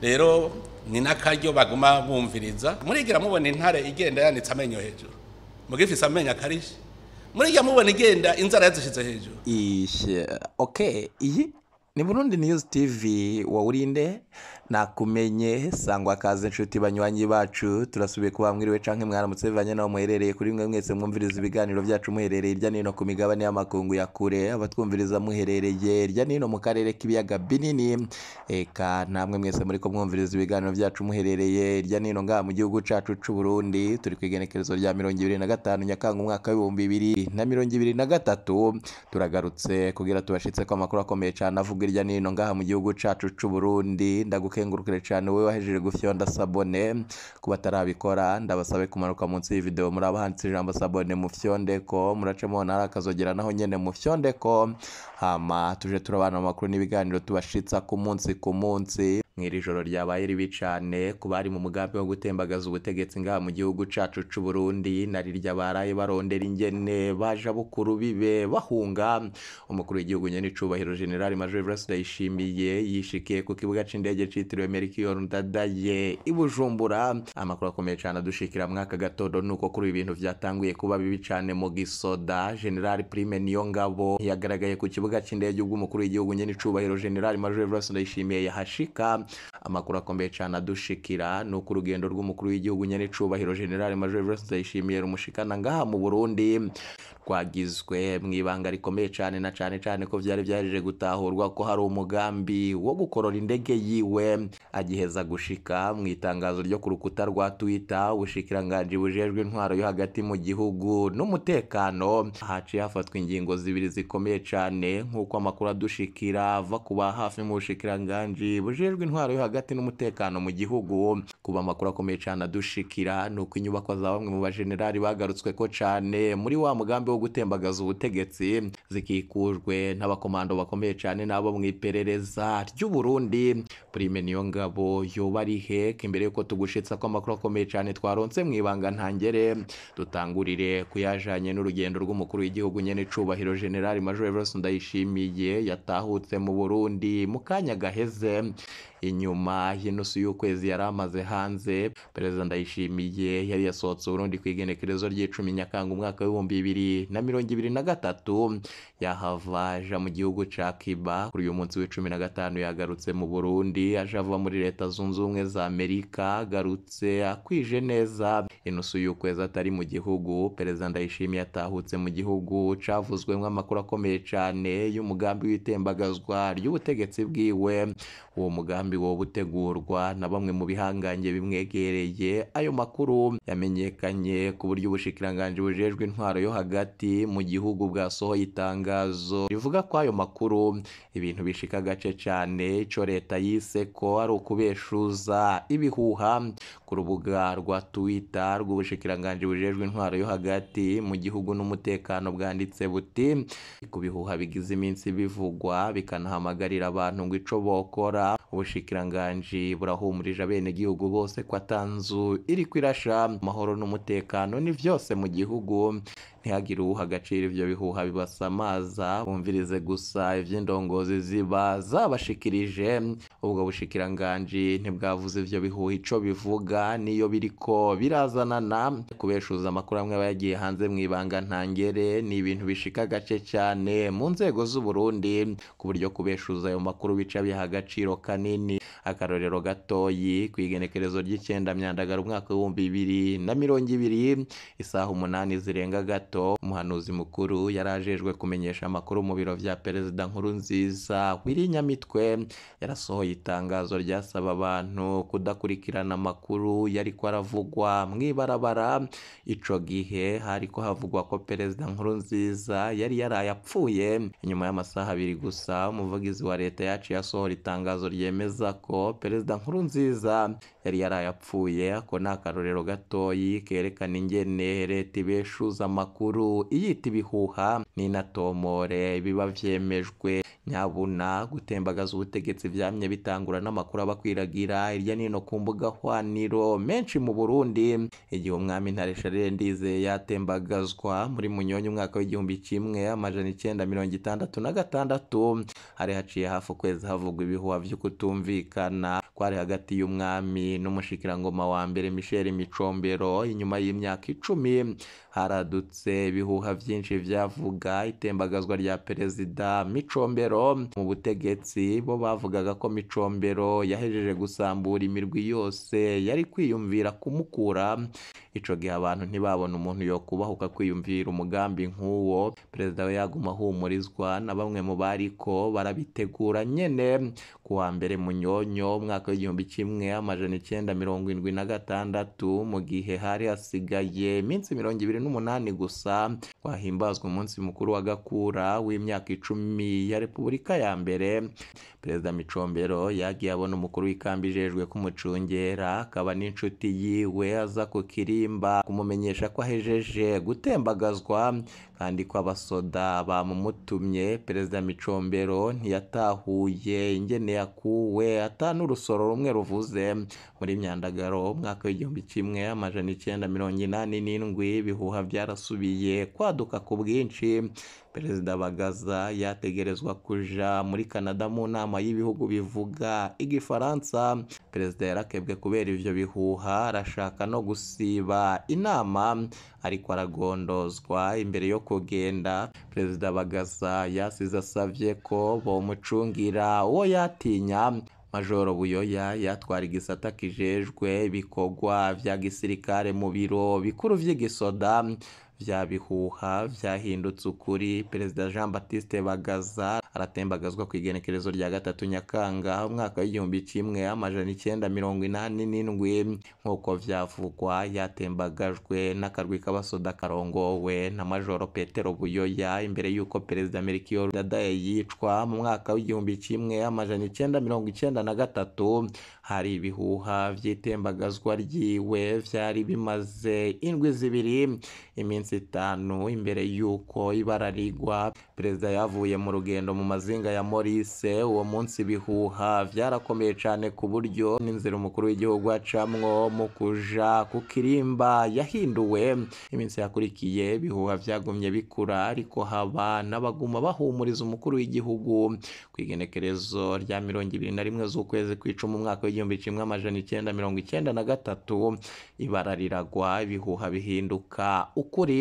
Rero ni n'akaryo baguma bumviriza. Murigira mubona intare igenda yanitse amenyo hejuru, mugifise amenyo akarishe, murigira mubona igenda inzara yazishize hejuru. Ishe, okay, iyi ni Burundi News TV. Wawurinde nakumenye sangwa kaze inshuti banywanyi bacu, turasubiye kuba mwiriwe canke mwaramutse bivanye naho muherereye. Kuri mwe mwese mwumviriza ibiganiro byacu muherereye irya nino ku migabane y'amakungu ya kure, abatwumviriza muherereye irya nino mu karere k'ibiyaga binini, eka namwe mwese muriko mwumviriza ibiganiro byacu muherereye irya nino ngaha mu gihugu cacu c'u Burundi. Turi kw'igenekerezo rya 25 Nyakanga umwaka w'2023, turagarutse kugira tubashitse ko amakuru akomeye cane avuga irya nino ngaha mu gihugu cacu c'u Burundi. Ndagukengurukire cane wowe wahejeje gufyonda s'abonner. Ku batarabikora, ndabasabe kumanuka munsi y'ivideo, muri abahanditse ijambo s'abonner, mufyondeko, murace mubona hari akazogera, naho nyene mufyondeko, hama tuje turabana mu makuru n'ibiganiro tubashitsa ku munsi ku munsi. Mw'iri joro ryabaye ribi cane ku bari mu mugambi wo gutembagaza ubutegetsi ngaha mu gihugu cacu c'u Burundi, na rirya baraye barondera ingene baja bukuru bibe bahunga. Umukuru w'igihugu nyene icubahiro General Major Evariste Ndayishimiye yishikiye ku kibuga c'indege citiriwe Melchior Ndadaye i Bujumbura. Amakuru akomeye cane adushikira mwaka gatondo nuko kuri ibintu vyatanguye kuba bibi cane mu gisoda. General Prime Niyongabo yagaragaye ku kibuga c'indege ubwo umukuru w'igihugu nyene icubahiro General Major Evariste Ndayishimiye yahashika. Amakuru akomeye cane adushikira nuko urugendo rw'umukuru w'igihugu nyene icubahiro General Major Evariste Ndayishimiye rumushikana ngaha mu Burundi rwagizwe mw'ibanga rikomeye cane, na cane cane ko vyari vyahejeje gutahurwa ko hari umugambi wo gukorora indege yiwe agiheza gushika. Mu itangazo ryo ku rukuta rwa Twitter, ubushikiranganji bujejwe intwaro yo hagati mu gihugu n'umutekano, haciye hafatwa ingingo zibiri zikomeye cane, nk'uko amakuru adushikira ava kuba hafi mu bushikiranganji bujejwe intwaro yo hagati n'umutekano mu gihugu. Kuba amakuru akomeye cane adushikira nuko inyubakwa za bamwe mu bajenerali bagarutswe ko cane muri wa mugambi wo gutembagaza ubutegetsi zikikujwe n'abakomando bakomeye cane n'abo mu iperereza ry'u Burundi. Prime Niyongabo yoba ari he? Imbere yuko tugushitsa ko amakuru akomeye cane twaronse mw'ibanga ntangere, dutangurire kuyajanye n'urugendo rw'umukuru w'igihugu nyene icubahiro General Major Evariste Ndayishimiye yatahutse mu Burundi mu kanya gaheze, inyuma y'inusu y'ukwezi yari amaze hanze. Perezida Ndayishimiye yari yasohotse Burundi ku igenekerezo ry'icumi Nyakanga umwaka w'2023, yahava aja mu gihugu ca Cuba. Kuri uyu munsi w'15 yagarutse mu Burundi, aje ava muri Leta Zunze Ubumwe za Amerika, agarutse akwije neza inusu y'ukwezi atari mu gihugu. Perezida Ndayishimiye atahutse mu gihugu cavuzwemwo amakuru akomeye cane y'umugambi w'itembagazwa ry'ubutegetsi bwiwe. Uwo mugambi wo butegurwa na bamwe mu bihangange bimwegereye. Ayo makuru yamenyekanye ku buryo ubushikiranganji bujejwe intwaro yo hagati mu gihugu bwasohoye itangazo rivuga ko ayo makuru ibintu bishika agace cane, ico leta yise ko ari ukubeshuza ibihuha. Ku rubuga rwa Twitter rw'ubushikiranganji bujejwe intwaro yo hagati mu gihugu n'umutekano bwanditse buti: ku bihuha bigize iminsi bivugwa bikanahamagarira abantu ngo ico bokora, ubushikiranganji burahumurije abenegihugu bose ko atanzu iriko irasha, amahoro n'umutekano ni vyose mu gihugu, ntihagire uwuha agaciro ivyo bihuha bibasamaza, bumvirize gusa ivy'indongozi ziba zabashikirije. Ubwo bushikiranganji ntibwavuze ivyo bihuha ico bivuga niyo biriko birazanana. Kubeshuza amakuru amwe aba yagiye hanze mw'ibanga ntangere ni ibintu bishika agace cane mu nzego z'u Burundi, ku buryo kubeshuza ayo makuru bica biha agaciro kanini. Akarorero gatoyi, kw'igenekerezo ry'icenda Myandagara umwaka w'2020, isaha 8 zirenga gato, umuhanuzi mukuru yarajejwe kumenyesha amakuru mu biro vya Perezida Nkurunziza Willy Nyamitwe yarasohoye itangazo ryasaba abantu kudakurikirana amakuru yariko aravugwa mw'ibarabara. Ico gihe hariko havugwa ko Perezida Nkurunziza yari yaraye apfuye. Inyuma y'amasaha abiri gusa, umuvugizi wa leta yaciye asohora itangazo ryemeza ko Perezida Nkurunziza yari yaraye apfuye. Ako ni akarorero gatoyi kerekana ingene leta ibeshuza amakuru iyita ibihuha n'inatomore biba vyemejwe. Nyabuna gutembagaza ubutegetsi vyamye bitangura n'amakuru abakwiragira irya nino ku mbuga hwaniro menshi mu Burundi. Igihe umwami Ntare Charles Ndizeye yatembagazwa muri Munyonyo umwaka w'1966, hari haciye hafi ukwezi havugwa ibihuha vy'ukutumvikana kwari hagati y'umwami n'umushikirangoma wa mbere Michel Micombero. Inyuma y'imyaka 10 haradutse ibihuha vyinshi vyavuga itembagazwa rya perezida Micombero mu butegetsi. Bo bavugaga ko Micombero yahejeje gusambura imirwi yose yari kwiyumvira kumukura. Ico gihe abantu ntibabona umuntu yo kubahuka kwiyumvira umugambi nk'uwo. Perezida we yaguma ahumurizwa na bamwe mu bariko barabitegura nyene. Kuwa mbere Munyonyo umwaka w'1976, mu gihe hari hasigaye iminsi 28 gusa wahimbazwa umunsi mukuru wa Gakura w'imyaka 10 ya Repubulika ya mbere, Perezida Micombero yagiye abona umukuru w'ikambi ijejwe kumucungera akaba n'inshuti yiwe aza ku kirimba kumumenyesha ko ahejeje gutembagazwa kandi ko abasoda bamumutumye. Perezida Micombero ntiyatahuye ingene yakuwe ata n'urusoro rumwe ruvuze. Muri Myandagaro umwaka w'1987 ibihuha byarasubiye kwaduka ku bwinshi. Perezida Bagaza yategerezwa kuja muri Canada mu nama y'ibihugu bivuga igifaransa. Perezida yarakebwe kubera ivyo bihuha, arashaka no gusiba inama ariko aragondozwa imbere yo kugenda. Perezida Bagaza yasize asavye ko bomucungira uwo yatinya. Majoro Buyoya yatwara igisata kijejwe ibikorwa vya gisirikare mu biro bikuru vy'igisoda. Vya bihuha vyahindutse ukuri. Perezida Jean Baptiste Bagaza aratembagazwa ku igenekerezo rya 3 Nyakanga umwaka w'1987, nk'uko vyavugwa yatembagajwe n'akarwi k'abasoda karongowe na Majoro Petero Buyoya imbere y'uko Perezida Melchior Ndadaye yicwa mu mwaka w'1993. Hari ibihuha vy'itembagazwa ryiwe vyari bimaze indwi 2, iminsi 5 imbere y'uko ibara rigwa. Perezida yavuye mu rugendo mu mazinga ya Maurice. Uwo munsi ibihuha vyarakomeye cane ku buryo n'inzira umukuru w'igihugu acamwo mu kuja ku kirimba yahinduwe. Iminsi yakurikiye ibihuha vyagumye bikura, ariko haba n'abaguma bahumuriza umukuru w'igihugu. Ku igenekerezo rya 21 z'ukwezi kw'icumi umwaka w'1993 ibara riragwa, ibihuha bihinduka ukuri.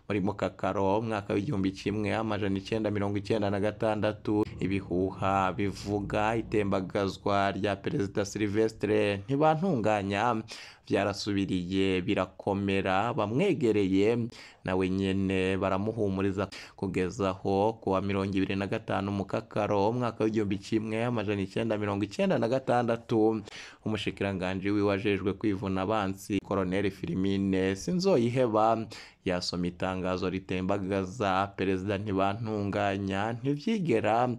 Muri Mukakaro umwaka w'1996 ibihuha bivuga itembagazwa rya Perezida Sylvestre Ntibantunganya vyarasubiriye birakomera. Bamwegereye nawe nyene baramuhumuriza kugeza aho kuwa 25 Mukakaro umwaka w'1996 umushikiranganje wiwe ajejwe kwivuna abansi Colonel Filimine Sinzoyiheba yasoma itangazo ritembagaza Perezida Ntibantunganya. Ntivyigera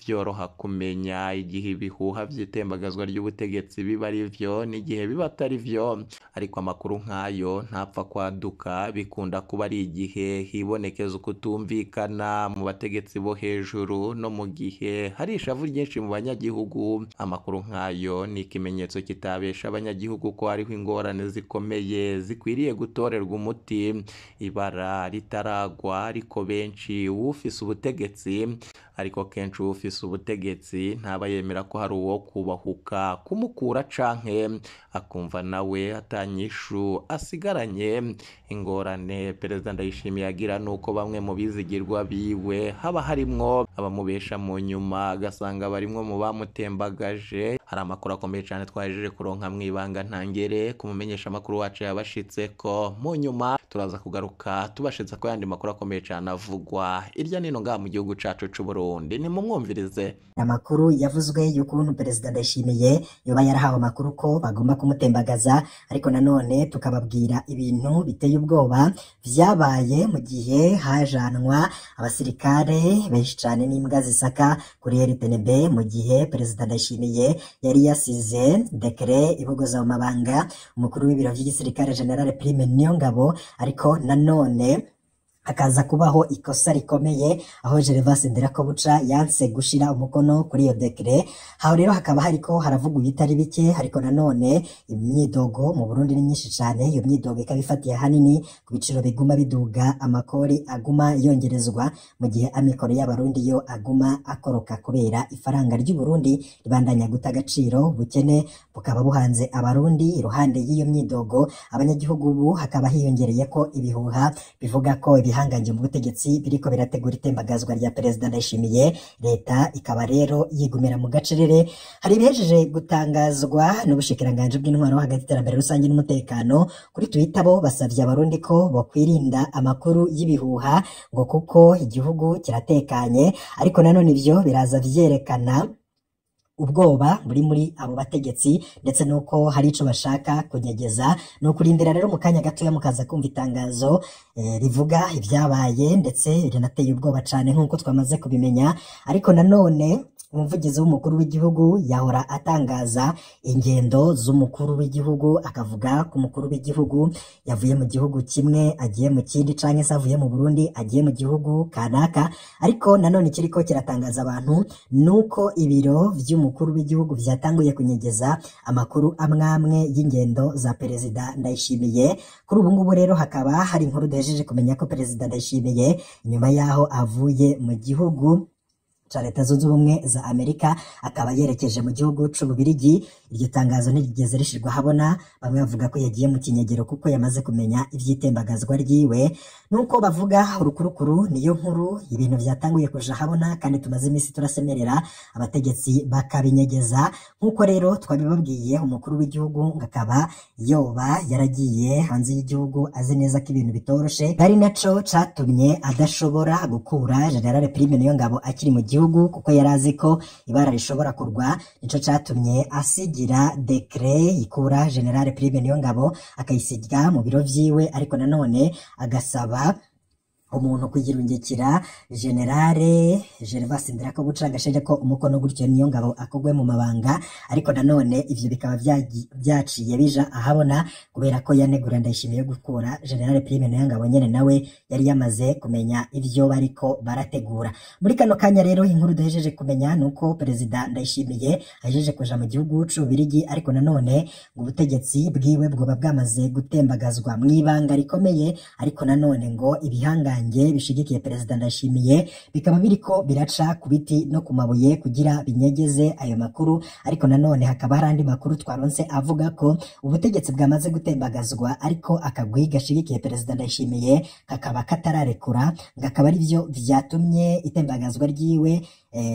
vyoroha kumenya igihe ibihuha vy'itembagazwa ry'ubutegetsi biba ari vyo n'igihe biba atari vyo, ariko amakuru nk'ayo ntapfa kwaduka. Bikunda kuba ari igihe hibonekeza ukutumvikana mu bategetsi bo hejuru no mu gihe hari ishavu ryinshi mu banyagihugu. Amakuru nk'ayo ni ikimenyetso kitabesha abanyagihugu ko hariho ingorane zikomeye zikwiriye gutorerwa umuti ibara ritaragwa. Ariko benshi uwufise ubutegetsi ariko kenshi uwufise ubutegetsi ntaba yemera ko hari uwo kubahuka kumukura canke akumva nawe atanyishu asigaranye. Ingorane Perezida Ndayishimiye agira nuko bamwe mu bizigirwa biwe haba harimwo abamubesha mu nyuma agasanga barimwo mu bamutembagaje. Hari amakuru akomeye cane twahejeje kuronka mwibanga ntangere kumumenyesha amakuru wacu yabashitse ko mu nyuma turaza kugaruka tubashitse ko yandi makuru akomeye cane avugwa irya nino ngaha mu gihugu cacu c'u Burundi. Nimumwumvirize amakuru yavuzwe y'ukuntu Perezida Ndayishimiye yoba yarahawe amakuru ko bagomba kumutembagaza, ariko nanone tukababwira ibintu biteye ubwoba vyabaye mu gihe hajanwa abasirikare benshi cane n'imbwa zisaka kuri RTNB, mu gihe Perezida Ndayishimiye yari yasize dekere ibogoza mu mabanga umukuru w'ibiro vy'igisirikare General Prime Niyongabo. Ariko nanone Hakaza kubaho ikosa rikomeye aho Gervais Ndirakobuca yanse gushira umukono kuri iyo décret. Aho rero hakaba hariko haravugwa ibitari bike, ariko nanone imyidogo mu Burundi ni myinshi cane. Iyo myidogo ikaba ifatiye ahanini ku biciro biguma biduga, amakori aguma yongerezwa, mu gihe amikoro y'Abarundi yo aguma akoroka kubera ifaranga ry'u Burundi ribandanya guta agaciro, ubukene bukaba buhanze Abarundi. Iruhande y'iyo myidogo, abanyagihugu ubu hakaba hiyongereye ko ibihuha bivuga ko ibihangange mu butegetsi biriko birategura itembagazwa rya Perezida Ndayishimiye. Leta ikaba rero yigumira mu gacerere. Hari ibihejeje gutangazwa n'ubushikiranganji bw'intwaro hagati, iterambere rusange n'umutekano kuri Twitter. Bo basavye Abarundi ko bokwirinda amakuru y'ibihuha ngo kuko igihugu kiratekanye, ariko nanone ivyo biraza vyerekana ubwoba buri muri abo bategetsi, ndetse nuko hari ico bashaka kunyegeza. Ni ukurindira rero mu kanya gatoya mukaza kumva itangazo rivuga ibyabaye, ndetse rinateye ubwoba cane nk'uko twamaze kubimenya. Ariko nanone umuvugizi w'umukuru w'igihugu yahora atangaza ingendo z'umukuru w'igihugu, akavuga ko umukuru w'igihugu yavuye mu gihugu kimwe agiye mu kindi, canke se avuye mu Burundi agiye mu gihugu kanaka. Ariko nanone ikiriko kiratangaza abantu nuko ibiro vy'umukuru w'igihugu vyatanguye kunyegeza amakuru amwamwe y'ingendo za Perezida Ndayishimiye. Kuri ubu ngubu rero hakaba hari inkuru duhejeje kumenya ko Perezida Ndayishimiye, nyuma yaho avuye mu gihugu ca Leta Zunze Ubumwe za Amerika, akaba yerekeje mu gihugu c'Ububirigi. Iryo tangazo ntirigeze rishirwa habona. Bamwe bavuga ko yagiye mu kinyegero kuko yamaze kumenya ivy'itembagazwa ryiwe, nuko bavuga urukurukuru. Niyo nkuru, ibintu vyatanguye kuja habona kandi tumaze iminsi turasemerera, abategetsi bakabinyegeza. Nk'uko rero twabibabwiye, umukuru w'igihugu ngo akaba yoba yaragiye hanze y'igihugu azi neza ko ibintu bitoroshe, ari naco catumye adashobora gukura General Prime Niyongabo akiri mu gihugu, kuko yari azi ko ibara rishobora kurwa. Nico catumye asigira décret ikura General Prime Niyongabo, akayisiga mu biro vyiwe, ariko nanone agasaba umuntu kuyirungikira General Gervais Ndirakobuca agasheje ko umukono, gutyo Niyongabo akogwe mu mabanga. Ariko nanone ivyo bikaba vyaciye bija ahabona kubera ko yanegura Ndayishimiye gukura General Prime Niyongabo nyene nawe yari yamaze kumenya ivyo bariko barategura. Muri kano kanya rero, inkuru duhejeje kumenya nuko Perezida Ndayishimiye ahejeje kuja mu gihugu c'Ububirigi, ariko nanone ngo ubutegetsi bwiwe bwoba bwamaze gutembagazwa mw'ibanga rikomeye. Ariko nanone ngo ibihangange bishigikiye Perezida Ndayishimiye bikaba biriko biraca ku biti no ku mabuye kugira binyegeze ayo makuru. Ariko nanone hakaba hari andi makuru twaronse avuga ko ubutegetsi bwamaze gutembagazwa, ariko akagwi gashigikiye Perezida Ndayishimiye kakaba katararekura, ngo akaba ari byo vyatumye itembagazwa ryiwe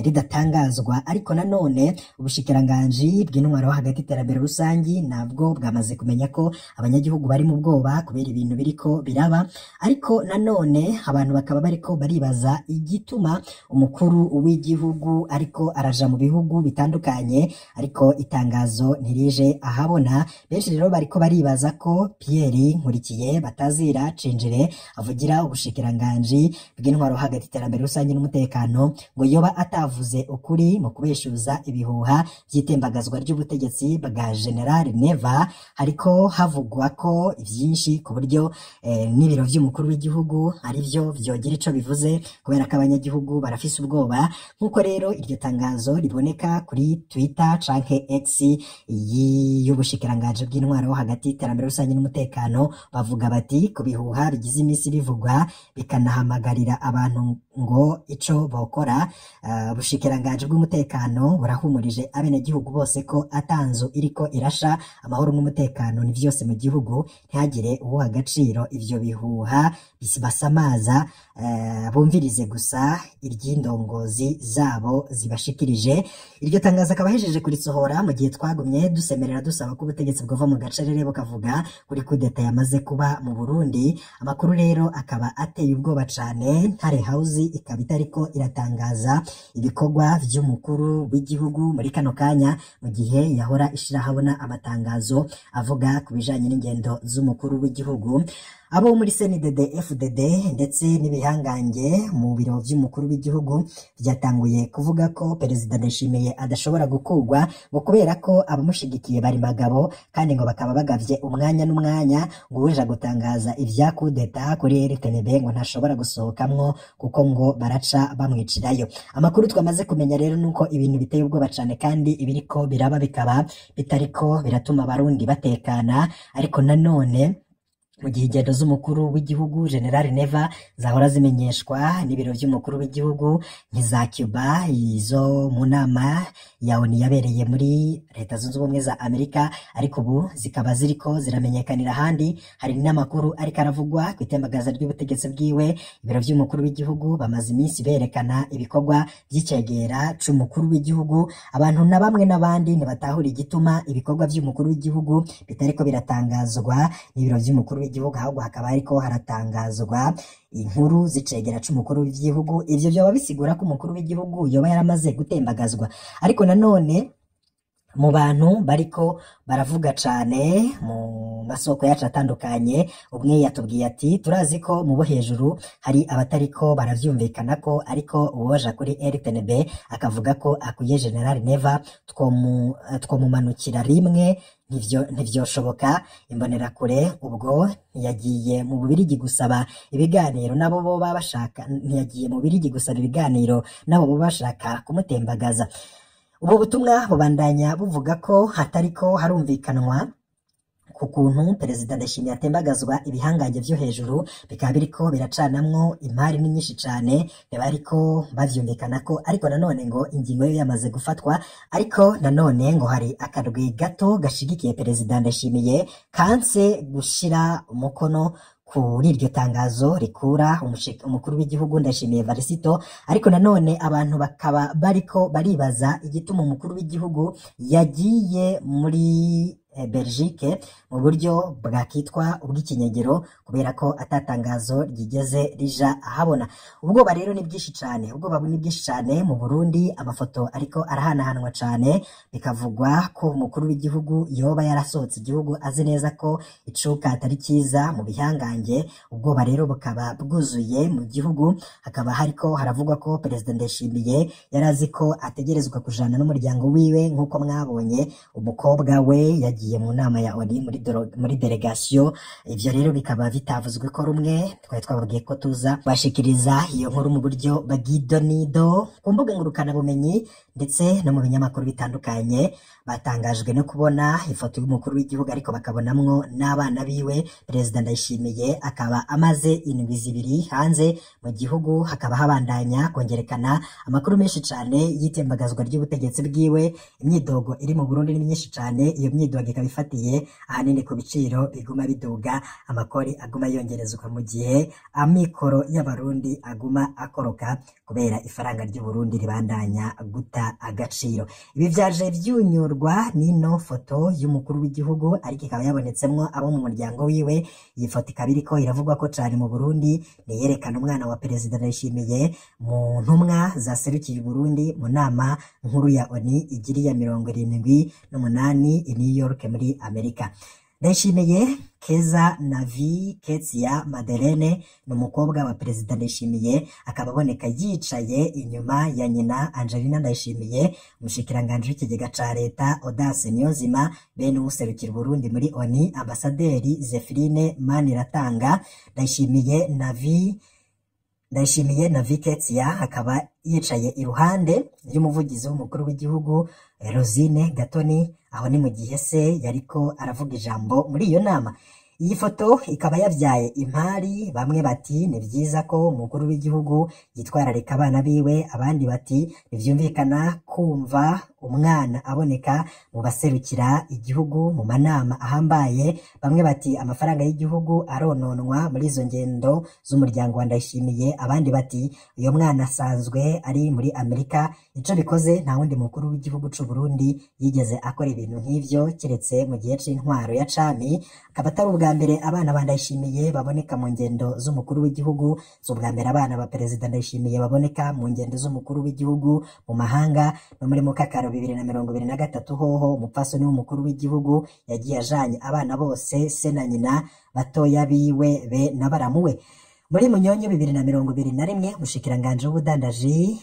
ridatangazwa. Ariko nanone ubushikiranganji bw'intwaro hagati, iterambere rusangi nabwo bwamaze kumenya ko abanyagihugu bari mu bwoba kubera ibintu biriko biraba. Ariko nanone abantu bakaba bariko baribaza igituma umukuru w'igihugu ariko araja mu bihugu bitandukanye, ariko itangazo ntirije ahabona. Benshi rero bariko baribaza ko Pierre Nkurikiye batazira Cinjire, avugira ubushikiranganji bw'intwaro hagati, iterambere rusange n'umutekano, ngo yoba atavuze ukuri mu kubeshuza ibihuha by'itembagazwa ry'ubutegetsi bwa General Neva. Hariko havugwa ko vyinshi ku buryo n'ibiro vy'umukuru w'igihugu ari byo vyogira ico bivuze, kubera ko abanyagihugu barafise ubwoba. Nk'uko rero iryo tangazo riboneka kuri Twitter canke X y'ubushikiranganji bw'intwaro hagati, iterambere rusange n'umutekano, bavuga bati: "Ku bihuha bigize iminsi bivugwa bikanahamagarira abantu ngo ico bokora, ubushikiranganji bw'umutekano burahumurije abenegihugu bose ko atanzu iriko irasha. Amahoro n'umutekano ni vyose mu gihugu, ntihagire uwuha agaciro ivyo bihuha basamaza, bumvirize gusa iry'indongozi zabo zibashikirije." Iryo tangazo akaba ahejeje kurisohora mu gihe twagumye dusemerera dusaba ko ubutegetsi bwova mu gacerere bukavuga kuri kudeta yamaze kuba mu Burundi. Amakuru rero akaba ateye ubwoba cane. Ntare House ikaba itariko iratangaza ibikorwa vy'umukuru w'igihugu muri kano kanya, mu gihe yahora ishira habona amatangazo avuga ku bijanye n'ingendo z'umukuru w'igihugu. Abo muri CNDD FDD ndetse n'ibihangange mu biro vy'umukuru w'igihugu vyatanguye kuvuga ko Perezida Ndayishimiye adashobora gukurwa, ngo kubera ko abamushigikiye bari magabo, kandi ngo bakaba bagavye umwanya n'umwanya, ngo uwuja gutangaza ivya kudeta kuri RTNB ngo ntashobora gusohokamwo kuko ngo baraca bamwicirayo. Amakuru twamaze kumenya rero nuko ibintu biteye ubwoba cane, kandi ibiriko biraba bikaba bitariko biratuma Abarundi batekana. Ariko nanone mu gihe ingendo z'umukuru w'igihugu General Neva zahora zimenyeshwa n'ibiro vy'umukuru w'igihugu, nk'iza Cuba, izo mu nama ya ONU yabereye muri Leta Zunze Ubumwe za Amerika, ariko ubu zikaba ziriko ziramenyekanira ahandi. Hari n'amakuru ariko aravugwa ku itembagaza ry'ubutegetsi bwiwe. Ibiro vy'umukuru w'igihugu bamaze iminsi berekana ibikorwa vy'icegera c'umukuru w'igihugu. Abantu na bamwe n'abandi ntibatahura igituma ibikorwa vy'umukuru w'igihugu bitariko biratangazwa n'ibiro vy'umukuru w'igihugu, ahubwo hakaba hariko haratangazwa inkuru z'icegera c'umukuru w'igihugu. Ivyo vyoba bisigura ko umukuru w'igihugu yoba yaramaze gutembagazwa. Ariko nanone mu bantu bariko baravuga cane mu masoko yacu atandukanye, umwe yatubwiye ati turazi ko mu bo hejuru hari abatariko baravyumvikana ko, ariko uwoja kuri RTNB akavuga ko akuye General Neva twomumanukira rimwe ntivyoshoboka. Imbonerakure ubwo ntiyagiye mu Bubirigi gusaba ibiganiro nabo boba bashaka, ntiyagiye mu Bubirigi gusaba ibiganiro nabo boba bashaka kumutembagaza. Ubu butumwa bubandanya buvuga ko hatariko harumvikanwa ku kuntu Perezida Ndayishimiye atembagazwa. Ibihangange vyo hejuru bikaba biriko biracanamwo impari ni nyinshi cane, ntibariko bavyumvikanako. Ariko nanone ngo ingingo yo yamaze gufatwa, ariko nanone ngo hari akarwi gato gashigikiye Perezida Ndayishimiye kanse gushira umukono kuri iryo tangazo rikura umukuru w'igihugu Ndayishimiye Varisito. Ariko nanone abantu bakaba bariko baribaza igituma umukuru w'igihugu yagiye muri Belgique mu buryo bwakitwa ubw'ikinyegero, kubera ko atatangazo ryigeze rija ahabona. Ubwoba rero ni bwinshi cane, ubwoba ni bwinshi cane mu Burundi. Amafoto ariko arahanahanwa cane, bikavugwa ko umukuru w'igihugu yoba yarasohotse igihugu azi neza ko icuka atari cyiza mu bihangange. Ubwoba rero bukaba bwuzuye mu gihugu. Hakaba hariko haravugwa ko Perezida Ndayishimiye yarazi ko ategerezwa kujana n'umuryango wiwe, nk'uko mwabonye umukobwa we yagiye mu nama ya ONU muri delegation. Ivyo rero bikaba bitavuzwe ko rumwe. Twari twababwiye ko tuza bashikiriza iyo nkuru mu buryo bw'idonido ku mbuga ngurukana bumenyi ndetse no mu binyamakuru bitandukanye. Batangajwe no kubona ifoto y'umukuru w'igihugu, ariko bakabonamwo n'abana biwe. Perezida Ndayishimiye akaba amaze indwi zibiri hanze mu gihugu, hakaba habandanya kongerekana amakuru menshi cane y'itembagazwa ry'ubutegetsi bwiwe. Imyidogo iri mu Burundi ni myinshi cane. Iyo myidogo ikaba ifatiye ahanini ku biciro biguma biduga, amakori aguma yongerezwa, mu gihe amikoro y'Abarundi aguma akoroka kubera ifaranga ry'u Burundi ribandanya guta agaciro. Ibi vyaje vyunyurwa n'ino foto y'umukuru w'igihugu, ariko ikaba yabonetsemwo abo mu muryango wiwe. Iyi foto ikaba iriko iravugwa ko cane mu Burundi, niyerekana umwana wa Perezida Ndayishimiye mu ntumwa zaserukiye Burundi mu nama nkuru ya ONU igiriya 78 i New York muri Amerika. Ndayishimiye Keza Navi Ketsia Madeleine ni umukobwa wa Perezida Ndayishimiye, akaba aboneka yicaye inyuma ya nyina Angelina Ndayishimiye, umushikiranganji w'ikigega ca leta Audace Niyonzima, bene uwuserukira Burundi muri ONU Ambasaderi Zephyrine Maniratanga. Ndayishimiye Navi Ketsia akaba yicaye iruhande y'umuvugizi w'umukuru w'igihugu Rosine Gatoni, aho ni mu gihe se yariko aravuga ijambo muri iyo nama. Iyi foto ikaba yavyaye impari. Bamwe bati ni vyiza ko umukuru w'igihugu yitwararika abana biwe, abandi bati ntivyumvikana kumva umwana aboneka mu baserukira igihugu mu manama ahambaye. Bamwe bati amafaranga y'igihugu arononwa muri izo ngendo z'umuryango wa Ndayishimiye, abandi bati uyo mwana asanzwe ari muri Amerika. Ico bikoze nta wundi mukuru w'igihugu c'u Burundi yigeze akora ibintu nk'ivyo keretse mu gihe c'intwaro ya cami. Akaba atari ubwa mbere abana ba Ndayishimiye baboneka mu ngendo z'umukuru w'igihugu, si ubwa mbere abana ba Perezida Ndayishimiye baboneka mu ngendo z'umukuru w'igihugu mu mahanga. No muri Mukakaro 2023 hoho umupfasoni w'umukuru w'igihugu yagiye ajanye abana bose, se na nyina, batoya biwe be na baramuwe. Muri Munyonyo 2021 umushikiranganji w'ubudandaji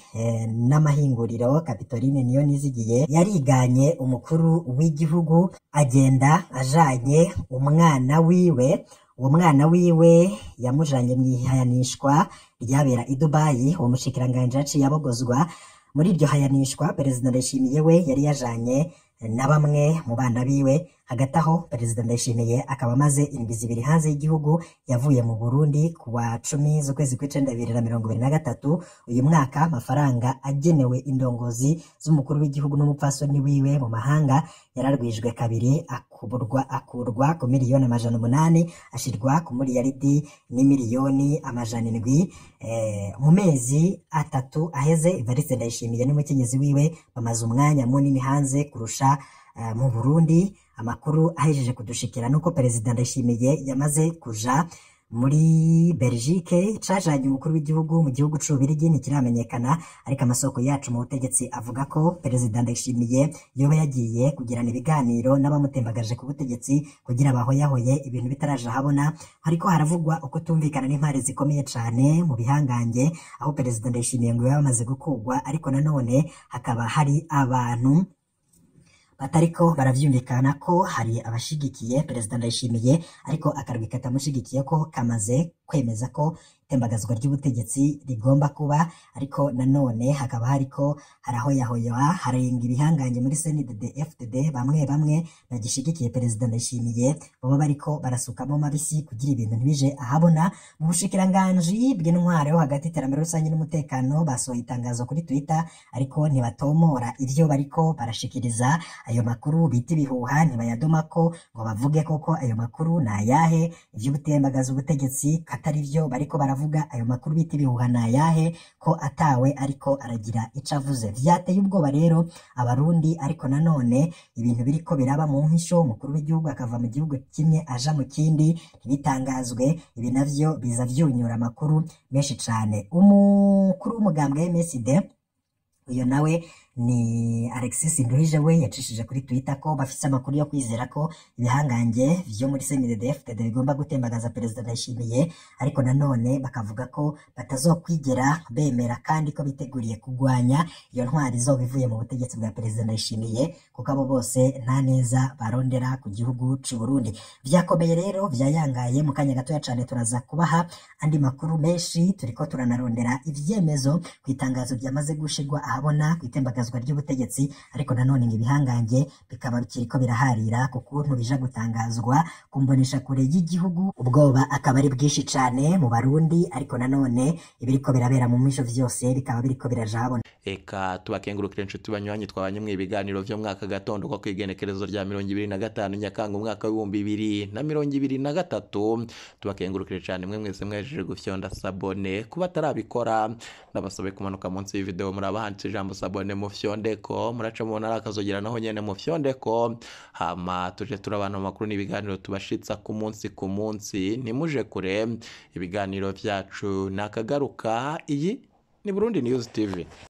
n'amahinguriro Capitoline Niyonizigiye yariganye umukuru w'igihugu agenda ajanye umwana wiwe. Uwo mwana wiwe yamujanye mw'ihayanishwa ryabera i Dubai. Uwo mushikiranganji yaciye abogozwa muri iryo hayanishwa. Perezida Ndayishimiye we yari yajanye na bamwe mu bana biwe. Hagati aho Perezida Ndayishimiye akaba amaze indwi 2 hanze y'igihugu. Yavuye mu Burundi ku wa 10 z'ukwezi kw'icenda 2023 uyu mwaka. Amafaranga agenewe indongozi z'umukuru w'igihugu n'umupfasoni wiwe mu mahanga yararwijwe kabiri, akurwa ku miliyoni 800 ashirwa ku miliyaridi n'imiliyoni 700 mu mezi 3 aheze. Evariste Ndayishimiye n'umukenyezi wiwe bamaze umwanya munini hanze kurusha mu Burundi. Amakuru ahejeje kudushikira nuko Perezida Ndayishimiye yamaze kuja muri Belgique. Cajanye umukuru w'igihugu mu gihugu c'Ububirigi ntikiramenyekana, ariko amasoko yacu mu butegetsi avuga ko Perezida Ndayishimiye yoba yagiye kugirana ibiganiro n'abamutembagaje ku butegetsi kugira bahoyahoye ibintu bitaraja habona. Hariko haravugwa uko tumvikana n'impare zikomeye cane mu bihangange, aho Perezida Ndayishimiye ngo yamaze gukugwa, ariko nanone hakaba hari abantu batariko baravyumvikana ko hari abashigikiye Perezida Ndayishimiye, ariko akarwi katamushigikiye ko kamaze kwemeza ko itembagazwa ry'ubutegetsi rigomba kuba. Ariko nanone hakaba hariko harahoyahoyewa harenga ibihangange muri CNDD FDD, bamwe bamwe bagishigikiye Perezida Ndayishimiye baba bariko barasukamo mabisi kugira ibintu ntibije ahabona. Mu bushikiranganji bw'intwaro yo hagati, iterambere rusange n'umutekano basohoye itangazo kuri Twitter, ariko ntibatomora ivyo bariko barashikiriza. Ayo makuru bita ibihuha ntibayadomako ngo bavuge koko ayo makuru ni ayahe, ivy'ubutembagaza ubutegetsi katari vyo bariko baravuga, ayo makuru bita ibihuha ni ayahe ko atawe ariko aragira ico avuze. Vyateye ubwoba rero abarundi, ariko nanone ibintu biriko biraba mu mpisho, umukuru w'igihugu akava mu gihugu kimwe aja mu kindi ntibitangazwe. Ibi navyo biza vyunyura amakuru menshi cane. Umukuru w'umugambwe MSD uyo nawe ni Alexis Nduhije, we yacishije kuri Twitter ko bafise amakuru yo kwizera ko ibihangange vyo muri CNDD FDD bigomba gutembagaza Perezida Ndayishimiye, ariko nanone bakavuga ko batazokwigera bemera kandi ko biteguriye kugwanya iyo ntwari izoba ivuye mu butegetsi bwa Perezida Ndayishimiye, kuko abo bose nta neza barondera ku gihugu c'u Burundi. Vyakomeye rero, vyayangaye. Mu kanya gatoya cane turaza kubaha andi makuru menshi, turiko turanarondera ivyemezo ku itangazo ryamaze gushirwa ahabona ku itembagazwa ry'ubutegetsi, ariko nanone ngo ibihangange bikaba bikiriko biraharira ku kuntu bija gutangazwa kumbonesha kure y'igihugu. Ubwoba akaba ari bwinshi cane mu Barundi, ariko nanone ibiriko birabera mu misho vyose bikaba biriko biraja habona. Eka tubakengurukire inshuti banywanyi twabanye mu ibiganiro vyo mwaka gatondo ko kwigenekerezo rya 2025 Nyakanga umwaka w'ibihumbi 2023. Tubakengurukire cyane mwe mwese mwejeje gufyonda sabone. Kuba atarabikora ndabasabe kumanuka munsi y'ivideo murabahanditse ijambo sabone mufyondeko, muraca mubona akazogera naho nyene mufyondeko, hama tuje turabana makuru n'ibiganiro tubashitsa ku munsi ku munsi. Ntimuje kure, ibiganiro vyacu nakagaruka. Iyi ni Burundi News TV.